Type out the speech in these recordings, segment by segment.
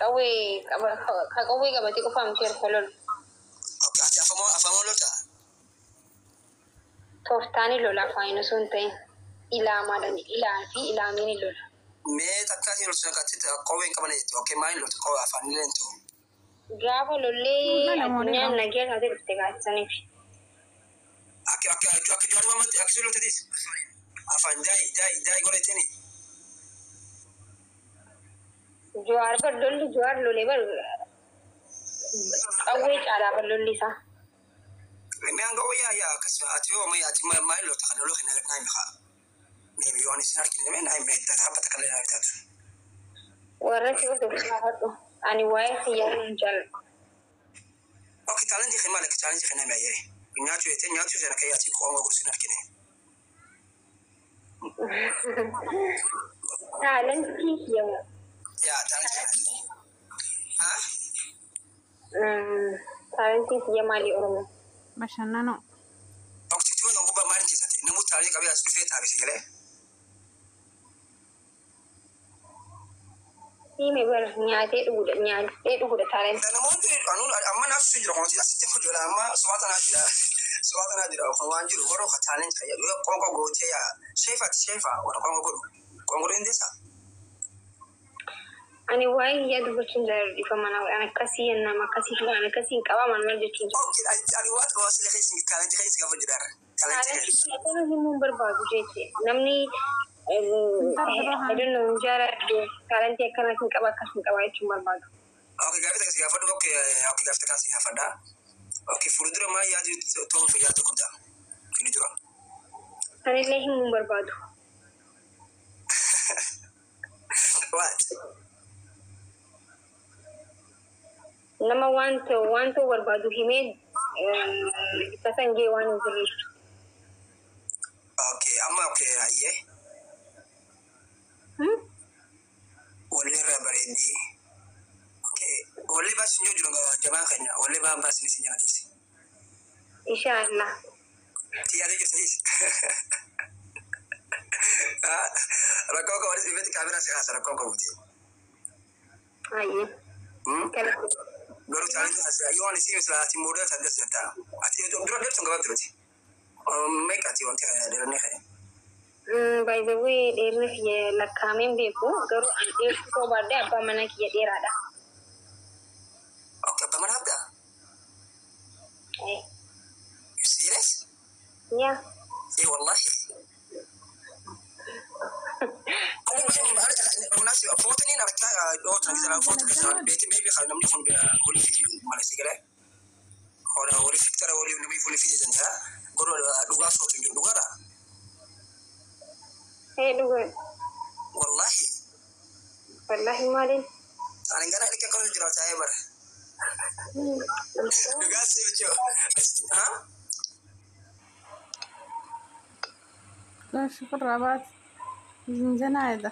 Qawwee ka qawwee qabatee qofaa miti erga lolu. Okay, ati afamoo lolta? Tooftaanii lola afaaniin osoo hin ta'in ilaamaadhaan ilaa fi ilaameen lola. Mee takkaatiin loltu akkatti qawwee hin qabane jette. Okay, maaliin loltu? Qawwee afaan illee hin ta'u. Gaafa lollee addunyaan nagaya taatee dhufte gaachisaniif. Akka Jawaar Mohaammed akkasii loltatis? Afaan daayi daayi daayi godha jettee. Jawaar bar lolli Jawaar lolee bar qawwee caalaa bar lolli isaa. Mee hanga wayyaa yaa akkasuma ati yoo ammayyaa ati maaliin lolta kan loluu kan naa himi haa. Maybe waan isin argine mee naa himi tabbata kan naa bitaatu. Warra si hordofu gaafadhu. Ani waa'ee xiyyaara hin jaalladhu. Okay, challenge kee maali? Challenge kee nama ayyee. Nyaachuu jettee nyaachuu sana kee ati qoonqoo gorsin argine. Talentii kiyya moo? Yaa challenge kee. Haa? Talentii kiyya maali Oromoo? Bashannanoo. Okay, tiktoon kan gubbaa maaliin keessatti namoota challenge qabee as dhufee taabise galee. Hime bar nyaatee dhuguudha talentii. Namoonni anuun amma naaf sun jira kunuunsi asitti hojii amma subaata naa jira. Subaata naa jira kun waan jiru warra challenge fayyadu qoonqoo gootee yaa sheefaati sheefa warra qoonqoo godhu qoonqoo dandeessaa. Ani waa'ee kiyyaa dubbachuun jaalladhu dhiifama mana ani akkasii nama akkasii waan akkasii hin qabaa maal maal jechuun jaalladhu. Okay, ani waan wasila keessa challenge keessa gaafa jedhaara. Challenge Talentii keessa. kana kana himuu hin barbaadu jeche namni I don't know hin jaalladhu talentii akkanaa hin qaba akkas hin qaba jechuun barbaadu. Okay, gaaffii takka si gaafadhu. Okay, gaaffii takka si gaafadha. Okay, fuuldura maal yaadu ta'uuf yaadu qabda? Fuuldura. Anillee himuu hin barbaadu. What? Nama waan ta'u waan ta'u barbaadu himee isa san gahee waan hin jirreef. Okay, amma okay, ayyee. Walli irraa bareeddi. Okay, walli baas hin jiru jabaan keenya. Walli baan baas ni si nyaatis. Inshaallah. Ti yaadee jirtis. Rakkoo qabu walis dhufeetti kaameraa si kaasa rakkoo qabuuti. Ayyee. Kana Garuu challenge as yoo ani si misla ati model taate jetta. Ati dura dheertuun gabaabdu miti. Meeqa ati wanti dheeranii ka'e? By the way, dheerina kiyya lakkaa'ameen beeku garuu ani dheertuu ta'uu baadhee abbaan manaa kiyya dheeraadha. Okay, abbaa manaa qabdaa? Eh, You serious? Yeah. Eh, wallahi. Footoniin argaa dhootan gisala footoo gisala beeti maybe kan namni kun walii fi malee galee. Hola walii fi tara walii namni walii fi danda'a. Garuu dhugaa sootu hin jiru dhugaadha. Eh, dhugaa. Wallahi. Wallahi maaliin? Ani gara ilka kan jira taa'ee bara. Dhugaa si jechuudha. Ha? Shukr baat. Zinjanaayda.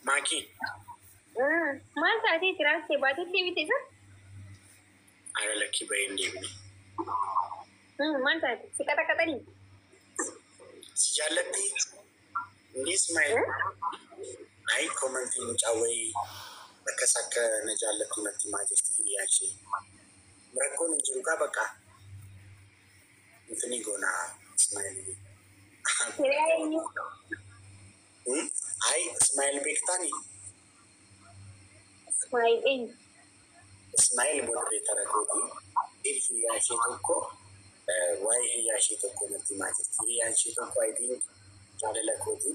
Maakii. Maal taatee tiraansii baatee deebite isa? Ara lakkii bahee hin deebine. Maal taate? Si qaxaqaxanii? Si jaallatti? Inni Ismaa'eel. Ayi commentii mucaa wayii akkas akka na jaallattu natti himaa jirti hiriyaa ishee. Rakkoon hin jiru kaa bakka. Intini goonaa Ismaa'eel. Hiriyaa eenyu? Ayi Ismaa'eel beektaani? Ismaa'eel eenyu? Ismaa'eel moderator kooti. Hiriyaa ishee tokko waa'ee hiriyaa ishee tokko natti himaa jirti. Hiriyaan ishee tokko I think jaalala kooti.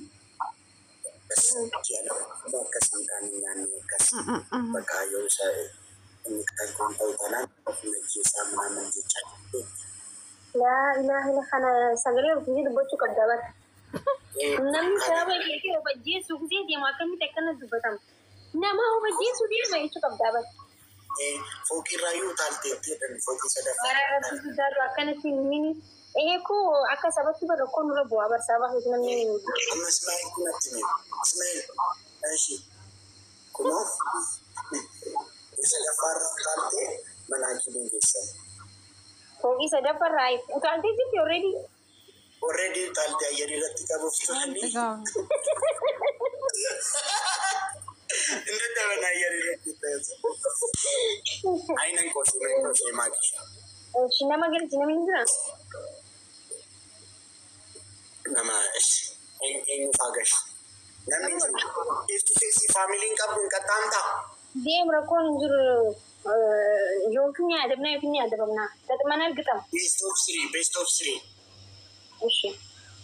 Ji'a 2 akkas midhaan hin nyaanne akkas bakka yoo isa inni kan kun ta'u taanaan ofuma ajjeesaa ምናምን jechaa jirti. Laa ilaaha illa kana sagalee ofii dubbachuu qabda bara. Namni sababa keetii of ajjeesuu gisee deemu akkamitti akkana dubbatama? Nama of ajjeesuu deema jechuu qabda bara. Fooqirraayyuu utaalteetti jedhan fooqii sadaffaa. Bara rabbi guddaatu akkanatti mini eekoo akka sabatti bara rakkoon nurra bu'aa bar sababa keeti namni. Amma Ismaa'eel kun natti hime. Ismaa'eel እሺ kunoo sadaffaarra utaaltee mana hakiimiin geessan. Fooqii sadaffaarraa utaaltee jirti already. Already utaalte ayyarii irratti qabuuf turanii. Hin dadhaban ayyarii irratti ta'es. Ayinan qoosee nan qoosee maakisha. Eshi nama galchi namni hin jira. Nama eenyu faa gashi. Namni hin jiru. Iftu feesii faamiliin qabdu hin qaxxaamtaa. Deem rakkoon hin jiru yookiin ni adabna yookiin ni adabamna. Gaxmana argitama. Best of three, best of three. Eshi.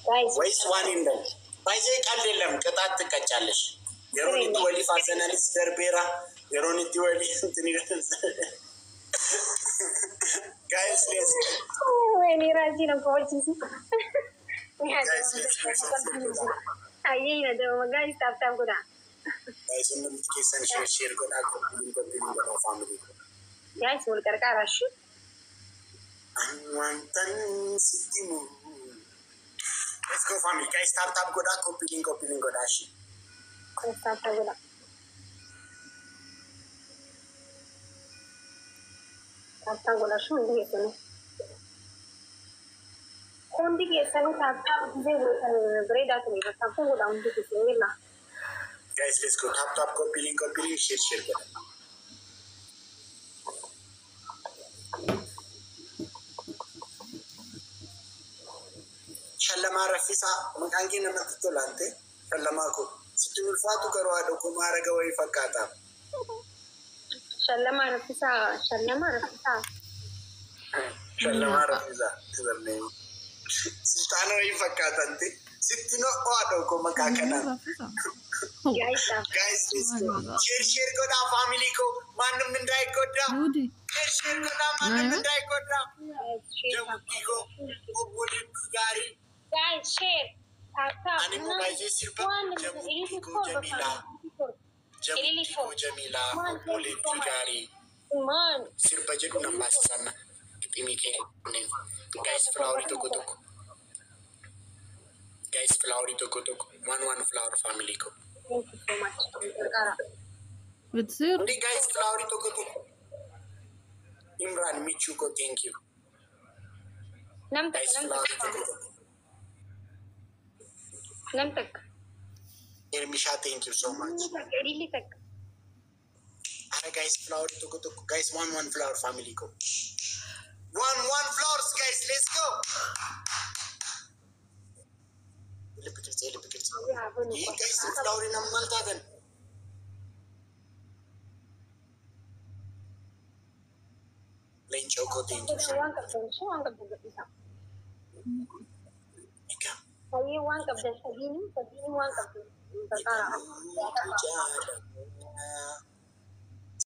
Guys. ወይስ ዋን እንደን ባይዜ ቀልድ የለም። ቅጣት ትቀጫለሽ። Yeroon itti waliif haasananis darbeera. Yeroon itti walii እንትን guys, let's Wayne raajii na kofalchiisu. Guys, let's go. Ayyee na dabama guys tap tap godha. Guys, hundumti keessan share share godhaa, copy link copy link godhaa family. Guys wal qarqaara shi. Ani wantan sitti himu. Let's go, family. Guys, tap tap godhaa, copy link copy link godhaa shi. Tap tap godha. Tap tap godha shi hundi keessanuu. Hundi keessanuu tap tap gisee gootan bareedaa ture tap tap godha hundi keessanuu yella. Guys, let's go. Tap tap, copy link copy link, share share godhaa. Shallamaa Raffisaa maqaan kee namatti tolaante shallamaa koo sitti ulfaatu garuu haadha koo maaraga wayii fakkaata. Shallamaa Raffisaa Shallamaa Raffisaa. Shallamaa Raffisaa siltaana wayii fakkaatante sitti no'oo haadha koo maqaa kanaan. Guys tap. Guys, let's go. Share share godhaa family koo ማንም እንዳይጎዳ። Share share godhaa ማንም እንዳይጎዳ። Guys share tap. Jabuutii koo obboleettii gaarii. Guys share tap tap. Ani immoo baay'ee sirba Jabuutii koo Jamiilaa. Jabuutii koo Jamiilaa obboleettii gaarii. Man. Sirba jedhu nan baasisanna qiximii kenneen. Guys, flowerii tokko tokko. Guys, flowerii tokko tokko. One one flower family koo. Thank you so much. Qarqaara. بتصير Hundi guys, flowerii tokko tokko. Imraan michuu koo, thank you. Nam takka Guys, nam flowerii takka. tokko tokko. Nam takka. Ermishaa, thank you so much. Ililli takka. Ara guys, flowerii tokko tokko. Guys, one one flower family koo. One one flowers, guys, let's go. ልብ ቅርጽ ልብ ቅርጽ። ይህ guys flowerii nama maal taatan? Leencoo koo, thank you so Waan qabdan ishee waan qabdan gadhiisa. Egaa Baay'ee waan qabdan sadiini sadiini waan qabdan qarqaara. jaala.